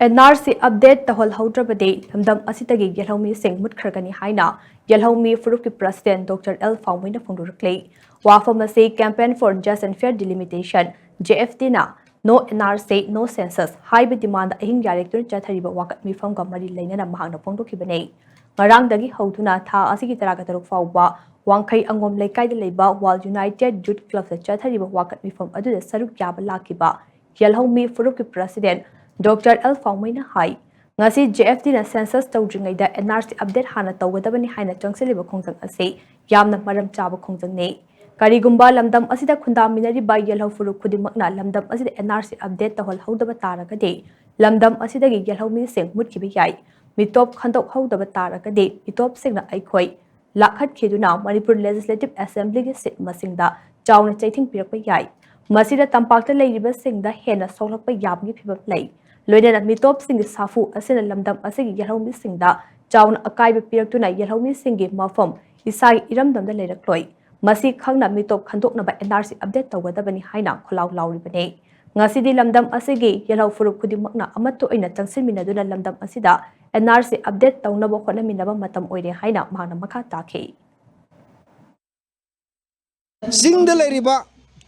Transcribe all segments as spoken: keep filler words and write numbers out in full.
And R C update ꯇꯧꯍꯜꯍꯧꯗ꯭ꯔꯕꯗꯤ ꯂꯝꯗꯝ ꯑꯁꯤꯗꯒꯤ ꯌꯦꯜꯍꯧꯃꯤꯁꯤꯡ ꯃꯨꯠꯈ꯭ꯔꯒꯅꯤ ꯍꯥꯏꯅ ꯌꯦꯜꯍꯧꯃꯤ ꯐꯨꯔꯨꯞꯀꯤ ꯄ꯭ꯔꯁꯤꯗꯦꯟ ꯗꯣꯛꯇꯔ ꯑꯦꯜ ꯐꯥꯎꯃꯩꯅ ꯐꯣꯡꯗꯣꯔꯛꯂꯤ꯫ ꯋꯥꯐꯝ ꯑꯁꯤ Campaign for Just and Fair Delimitation, J F D ꯅ No N R C, No Census ꯍꯥꯏꯕ ꯗꯤꯃꯥꯟꯗ ꯑꯍꯤꯡ ꯌꯥꯔꯦꯛꯇꯨꯅ ꯆꯠꯊꯔꯤꯕ ꯋꯥꯀꯠ ꯃꯤꯐꯝꯒ ꯃꯔꯤ ꯂꯩꯅꯅ ꯃꯍꯥꯛꯅ ꯐꯣꯡꯗꯣꯛꯈꯤꯕꯅꯤ꯫ ꯉꯔꯥꯡꯗꯒꯤ ꯍꯧꯗꯨꯅ ꯊꯥ ꯑꯁꯤꯒꯤ ꯇꯔꯥꯒ ꯇꯔꯨꯛ ꯐꯥꯎꯕ ꯋꯥꯡꯈꯩ ꯑꯉꯣꯝ ꯂꯩꯀꯥꯏꯗ ꯂꯩꯕ World United Youth Club ꯇ ꯆꯠꯊꯔꯤꯕ ꯋꯥꯀꯠ ꯃꯤꯐꯝ ꯑꯗꯨꯗ ꯁꯔꯨꯛ ꯌꯥꯕ ꯂꯥꯛꯈꯤꯕ ꯌꯦꯜꯍꯧꯃꯤ ꯐꯨꯔꯨꯞꯀꯤ ꯄ꯭ꯔꯁꯤꯗꯦꯟ ꯗꯣꯛꯇꯔ ꯑꯦꯜ ꯐꯥꯎꯃꯩꯅ ꯍꯥꯏ, ꯉꯁꯤ J F D ꯅ ꯁꯦꯟꯁꯁ ꯇꯧꯗ꯭ꯔꯤꯉꯩꯗ N R C ꯑꯞꯗꯦꯠ ꯍꯥꯟꯅ ꯇꯧꯒꯗꯕꯅꯤ ꯍꯥꯏꯅ ꯆꯪꯁꯤꯜꯂꯤꯕ ꯈꯣꯡꯖꯪ ꯑꯁꯤ ꯌꯥꯝꯅ ꯃꯔꯝ ꯆꯥꯕ ꯈꯣꯡꯖꯪꯅꯤ꯫ ꯀꯔꯤꯒꯨꯝꯕ ꯂꯝꯗꯝ ꯑꯁꯤꯗ ꯈꯨꯟꯗꯥꯃꯤꯟꯅꯔꯤꯕ ꯌꯦꯜꯍꯧ ꯐꯨꯔꯨꯞ ꯈꯨꯗꯤꯡꯃꯛꯅ ꯂꯝꯗꯝ ꯑꯁꯤꯗ N R C ꯑꯞꯗꯦꯠ ꯇꯧꯍꯜꯍꯧꯗꯕ ꯇꯥꯔꯒꯗꯤ ꯂꯝꯗꯝ ꯑꯁꯤꯗꯒꯤ ꯌꯦꯜꯍꯧꯃꯤꯁꯤꯡ ꯃꯨꯠꯈꯤꯕ ꯌꯥꯏ꯫ ꯃꯤꯇꯣꯞ ꯈꯟꯗꯣꯛꯍꯧꯗꯕ ꯇꯥꯔꯒꯗꯤ ꯃꯤꯇꯣꯞꯁꯤꯡꯅ ꯑꯩꯈꯣꯏ ꯂꯥꯛꯍꯠꯈꯤꯗꯨꯅ ꯃꯅꯤꯄꯨꯔ Legislative Assembly ꯒꯤ ꯁꯤꯠ ꯃꯁꯤꯡꯗ ꯆꯥꯎꯅ ꯆꯩꯊꯦꯡ ꯄꯤꯔꯛꯄ ꯌꯥꯏ꯫ ꯃꯁꯤꯗ ꯇꯝꯄꯥꯛꯇ ꯂꯩꯔꯤꯕꯁꯤꯡꯗ ꯍꯦꯟꯅ ꯁꯣꯛꯂꯛꯄ ꯌꯥꯕꯒꯤ ꯐꯤꯚꯝ ꯂꯩ꯫ ꯂꯣꯏꯅꯅ ꯃꯤꯇꯣꯞꯁꯤꯡꯒꯤ ꯁꯥꯐꯨ ꯑꯁꯤꯅ ꯂꯝꯗꯝ ꯑꯁꯤꯒꯤ ꯌꯦꯜꯍꯧꯃꯤꯁꯤꯡꯗ ꯆꯥꯎꯅ ꯑꯀꯥꯏꯕ ꯄꯤꯔꯛꯇꯨꯅ ꯌꯦꯜꯍꯧꯃꯤꯁꯤꯡꯒꯤ ꯃꯐꯝ ꯏꯁꯥꯒꯤ ꯏꯔꯝꯗꯝꯗ ꯂꯩꯔꯛꯂꯣꯏ꯫ ꯃꯁꯤ ꯈꯪꯅ ꯃꯤꯇꯣꯞ ꯈꯟꯗꯣꯛꯅꯕ N R C ꯑꯞꯗꯦꯠ ꯇꯧꯒꯗꯕꯅꯤ ꯍꯥꯏꯅ ꯈꯣꯜꯂꯥꯎ ꯂꯥꯎꯔꯤꯕꯅꯤ꯫ ꯉꯁꯤꯗꯤ ꯂꯝꯗꯝ ꯑꯁꯤꯒꯤ ꯌꯦꯜꯍꯧ ꯐꯨꯔꯨꯞ ꯈꯨꯗꯤꯡꯃꯛꯅ ꯑꯃꯠꯇ ꯑꯣꯏꯅ ꯆꯪꯁꯤꯟꯃꯤꯟꯅꯗꯨꯅ ꯂꯝꯗꯝ ꯑꯁꯤꯗ N R C ꯑꯞꯗꯦꯠ ꯇꯧꯅꯕ ꯍꯣꯠꯅꯃꯤꯟꯅꯕ ꯃꯇꯝ ꯑꯣꯏꯔꯦ ꯍꯥꯏꯅ ꯃꯍꯥꯛꯅ ꯃꯈꯥ ꯇꯥꯈꯤ꯫ ꯆꯤꯡꯗ ꯂꯩꯔꯤꯕ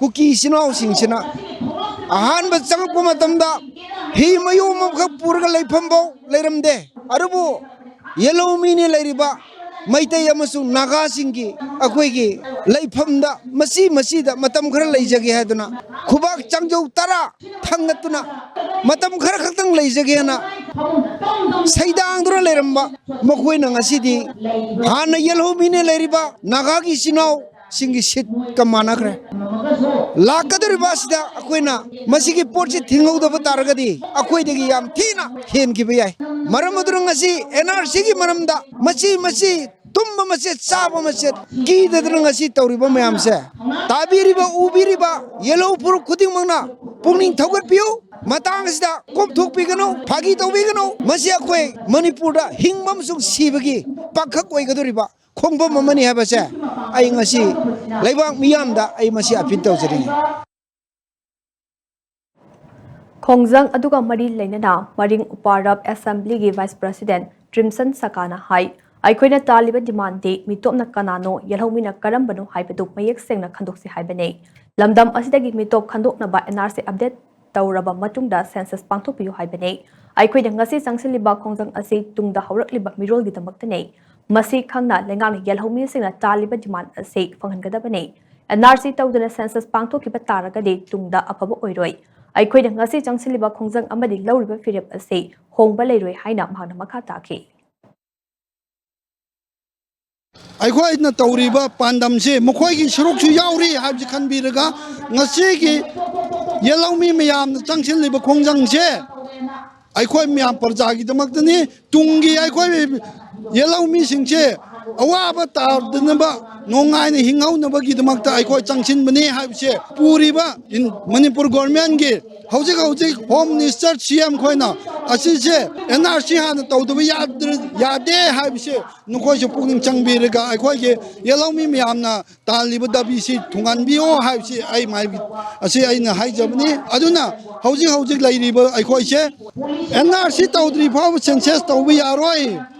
ꯀꯨꯀꯤ ꯏꯆꯤꯟ ꯏꯅꯥꯎꯁꯤꯡꯁꯤꯅ ꯑꯍꯥꯟꯕ ꯆꯪꯉꯛꯄ ꯃꯇꯝꯗ ꯐꯤ ꯃꯌꯣꯝ ꯑꯃꯈꯛ ꯄꯨꯔꯒ ꯂꯩꯐꯝꯐꯥꯎ ꯂꯩꯔꯝꯗꯦ꯫ ꯑꯗꯨꯕꯨ ꯌꯦꯜꯍꯧꯃꯤꯅ ꯂꯩꯔꯤꯕ ꯃꯩꯇꯩ ꯑꯃꯁꯨꯡ ꯅꯥꯒꯥꯁꯤꯡꯒꯤ ꯑꯩꯈꯣꯏꯒꯤ ꯂꯩꯐꯝꯗ ꯃꯆꯤ ꯃꯆꯤꯗ ꯃꯇꯝ ꯈꯔ ꯂꯩꯖꯒꯦ ꯍꯥꯏꯗꯨꯅ ꯈꯨꯕꯥꯛ ꯆꯥꯡꯖꯧ ꯇꯔꯥ ꯊꯥꯡꯒꯠꯇꯨꯅ ꯃꯇꯝ ꯈꯔ ꯈꯛꯇꯪ ꯂꯩꯖꯒꯦꯅ ꯁꯩꯗꯥꯡꯗꯨꯅ ꯂꯩꯔꯝꯕ ꯃꯈꯣꯏꯅ ꯉꯁꯤꯗꯤ ꯍꯥꯟꯅ ꯌꯦꯜꯍꯧꯃꯤꯅ ꯂꯩꯔꯤꯕ ꯅꯥꯒꯥꯒꯤ ꯏꯆꯤꯟ ꯏꯅꯥꯎꯁꯤꯡꯒꯤ ꯁꯤꯠꯀ ꯃꯥꯟꯅꯈ꯭ꯔꯦ꯫ ꯂꯥꯛꯀꯗꯧꯔꯤꯕ ꯑꯁꯤꯗ ꯑꯩꯈꯣꯏꯅ ꯃꯁꯤꯒꯤ ꯄꯣꯠꯁꯤ ꯊꯤꯡꯍꯧꯗꯕ ꯇꯥꯔꯒꯗꯤ ꯑꯩꯈꯣꯏꯗꯒꯤ ꯌꯥꯝ ꯊꯤꯅ ꯍꯦꯟꯈꯤꯕ ꯌꯥꯏ꯫ ꯃꯔꯝ ꯑꯗꯨꯅ ꯉꯁꯤ N R C ꯒꯤ ꯃꯔꯝꯗ ꯃꯆꯤ ꯃꯆꯤ ꯇꯨꯝꯕ ꯃꯆꯦꯠ ꯆꯥꯕ ꯃꯆꯦꯠ ꯀꯤꯗꯗꯅ ꯉꯁꯤ ꯇꯧꯔꯤꯕ ꯃꯌꯥꯝꯁꯦ ꯇꯥꯕꯤꯔꯤꯕ ꯎꯕꯤꯔꯤꯕ ꯌꯦꯜꯍꯧ ꯐꯨꯔꯨꯞ ꯈꯨꯗꯤꯡꯃꯛꯅ ꯄꯨꯛꯅꯤꯡ ꯊꯧꯒꯠꯄꯤꯌꯨ꯫ ꯃꯇꯥꯡ ꯑꯁꯤꯗ ꯀꯣꯝꯊꯣꯛꯄꯤꯒꯅꯨ, ꯐꯥꯒꯤ ꯇꯧꯕꯤꯒꯅꯨ꯫ ꯃꯁꯤ ꯑꯩꯈꯣꯏ ꯃꯅꯤꯄꯨꯔꯗ ꯍꯤꯡꯕ ꯑꯃꯁꯨꯡ ꯁꯤꯕꯒꯤ ꯄꯥꯡꯈꯛ ꯑꯣꯏꯒꯗꯧꯔꯤꯕ ꯈꯣꯡꯐꯝ ꯑꯃꯅꯤ ꯍꯥꯏꯕꯁꯦ ꯑꯩ ꯉꯁꯤ ꯂꯩꯕꯥꯛ ꯃꯤꯌꯥꯝꯗ ꯑꯩ ꯃꯁꯤ ꯑꯄꯤꯜ ꯇꯧꯖꯔꯤ꯫ ꯈꯣꯡꯖꯪ ꯑꯗꯨꯒ ꯃꯔꯤ ꯂꯩꯅꯅ ꯃꯔꯤꯡ ꯎꯄꯥꯔꯞ ꯑꯦꯁꯦꯝꯕ꯭ꯂꯤꯒꯤ ꯚꯥꯏꯁ ꯄ꯭ꯔꯁꯤꯗꯦꯟꯠ ꯇ꯭ꯔꯤꯝꯁꯟ ꯁꯀꯥꯅ ꯍꯥꯏ, ꯑꯩꯈꯣꯏꯅ ꯇꯥꯜꯂꯤꯕ ꯗꯤꯃꯥꯟꯗꯤ ꯃꯤꯇꯣꯞꯅ ꯀꯅꯥꯅꯣ, ꯌꯦꯜꯍꯧꯃꯤꯅ ꯀꯔꯝꯕꯅꯣ ꯍꯥꯏꯕꯗꯨ ꯃꯌꯦꯛ ꯁꯦꯡꯅ ꯈꯟꯗꯣꯛꯁꯤ ꯍꯥꯏꯕꯅꯤ꯫ ꯂꯝꯗꯝ ꯑꯁꯤꯗꯒꯤ ꯃꯤꯇꯣꯞ ꯈꯟꯗꯣꯛꯅꯕ ꯑꯦꯟ ꯑꯥꯔ ꯁꯤ ꯑꯞꯗꯦꯠ ꯇꯧꯔꯕ ꯃꯇꯨꯡꯗ ꯁꯦꯟꯁꯁ ꯄꯥꯡꯊꯣꯛꯄꯤꯌꯨ ꯍꯥꯏꯕꯅꯤ꯫ ꯑꯩꯈꯣꯏꯅ ꯉꯁꯤ ꯆꯪꯁꯤꯜꯂꯤꯕ ꯈꯣꯡꯖꯪ ꯑꯁꯤ ꯇꯨꯡꯗ ꯍꯧꯔꯛꯂꯤꯕ ꯃꯤꯔꯣꯜꯒꯤꯗꯃꯛꯇꯅꯤ꯫ ꯃꯁꯤ ꯈꯪꯅ ꯂꯩꯉꯥꯛꯅ ꯌꯦꯜꯍꯧꯃꯤꯁꯤꯡꯅ ꯇꯥꯜꯂꯤꯕ ꯗꯤꯃꯥꯟ ꯑꯁꯤ ꯐꯪꯍꯟꯒꯗꯕꯅꯤ꯫ ꯑꯦꯟ ꯑꯥꯔ ꯁꯤ ꯇꯧꯗꯅ ꯁꯦꯟꯁꯁ ꯄꯥꯡꯊꯣꯛꯈꯤꯕ ꯇꯥꯔꯒꯗꯤ ꯇꯨꯡꯗ ꯑꯐꯕ ꯑꯣꯏꯔꯣꯏ꯫ ꯑꯩꯈꯣꯏꯅ ꯉꯁꯤ ꯆꯪꯁꯤꯜꯂꯤꯕ ꯈꯣꯡꯖꯪ ꯑꯃꯗꯤ ꯂꯧꯔꯤꯕ ꯐꯤꯔꯦꯞ ꯑꯁꯤ ꯍꯣꯡꯕ ꯂꯩꯔꯣꯏ ꯍꯥꯏꯅ ꯃꯍꯥꯛꯅ ꯃꯈꯥ ꯇꯥꯈꯤ꯫ ꯑꯩꯈꯣꯏꯅ ꯇꯧꯔꯤꯕ ꯄꯥꯟꯗꯝꯁꯤ ꯃꯈꯣꯏꯒꯤ ꯁꯔꯨꯛꯁꯨ ꯌꯥꯎꯔꯤ ꯍꯥꯏꯕꯁꯤ ꯈꯟꯕꯤꯔꯒ, ꯉꯁꯤꯒꯤ ꯌꯦꯜꯍꯧꯃꯤ ꯃꯌꯥꯝꯅ ꯆꯪꯁꯤꯜꯂꯤꯕ ꯈꯣꯡꯖꯪꯁꯦ ꯑꯩꯈꯣꯏ ꯃꯌꯥꯝ ꯄ꯭ꯔꯖꯥꯒꯤꯗꯃꯛꯇꯅꯤ꯫ ꯇꯨꯡꯒꯤ ꯑꯩꯈꯣꯏ ꯌꯦꯜꯍꯧꯃꯤꯁꯤꯡꯁꯦ ꯑꯋꯥꯕ ꯇꯥꯗꯅꯕ, ꯅꯨꯡꯉꯥꯏꯅ ꯍꯤꯡꯍꯧꯅꯕꯒꯤꯗꯃꯛꯇ ꯑꯩꯈꯣꯏ ꯆꯪꯁꯤꯟꯕꯅꯤ ꯍꯥꯏꯕꯁꯦ ꯄꯨꯔꯤꯕ ꯏꯟ-, ꯃꯅꯤꯄꯨꯔ ꯒꯣꯔꯃꯦꯟꯒꯤ ꯍꯧꯖꯤꯛ ꯍꯧꯖꯤꯛ ꯍꯣꯝ ꯃꯤꯅꯤꯁꯇꯔ, ꯁꯤ ꯑꯦꯝ ꯈꯣꯏꯅ ꯑꯁꯤꯁꯦ ꯑꯦꯟ ꯑꯥꯔ ꯁꯤ ꯍꯥꯟꯅ ꯇꯧꯗꯕ ꯌꯥꯗ꯭ꯔ-, ꯌꯥꯗꯦ ꯍꯥꯏꯕꯁꯦ ꯅꯈꯣꯏꯁꯨ ꯄꯨꯛꯅꯤꯡ ꯆꯪꯕꯤꯔꯒ ꯑꯩꯈꯣꯏꯒꯤ ꯌꯦꯜꯍꯧꯃꯤ ꯃꯌꯥꯝꯅ ꯇꯥꯜꯂꯤꯕ ꯗꯥꯕꯤꯁꯤ ꯊꯨꯡꯍꯟꯕꯤꯌꯣ ꯍꯥꯏꯕꯁꯤ ꯑꯩ ꯃꯥꯏ-, ꯑꯁꯤ ꯑꯩꯅ ꯍꯥꯏꯖꯕꯅꯤ꯫ ꯑꯗꯨꯅ ꯍꯧꯖꯤꯛ ꯍꯧꯖꯤꯛ ꯂꯩꯔꯤꯕ ꯑꯩꯈꯣꯏꯁꯦ ꯑꯦꯟ ꯑꯥꯔ ꯁꯤ ꯇꯧꯗ꯭ꯔꯤ ꯐꯥꯎꯕ ꯁꯦꯟꯁꯁ ꯇꯧꯕ ꯌꯥꯔꯣꯏ꯫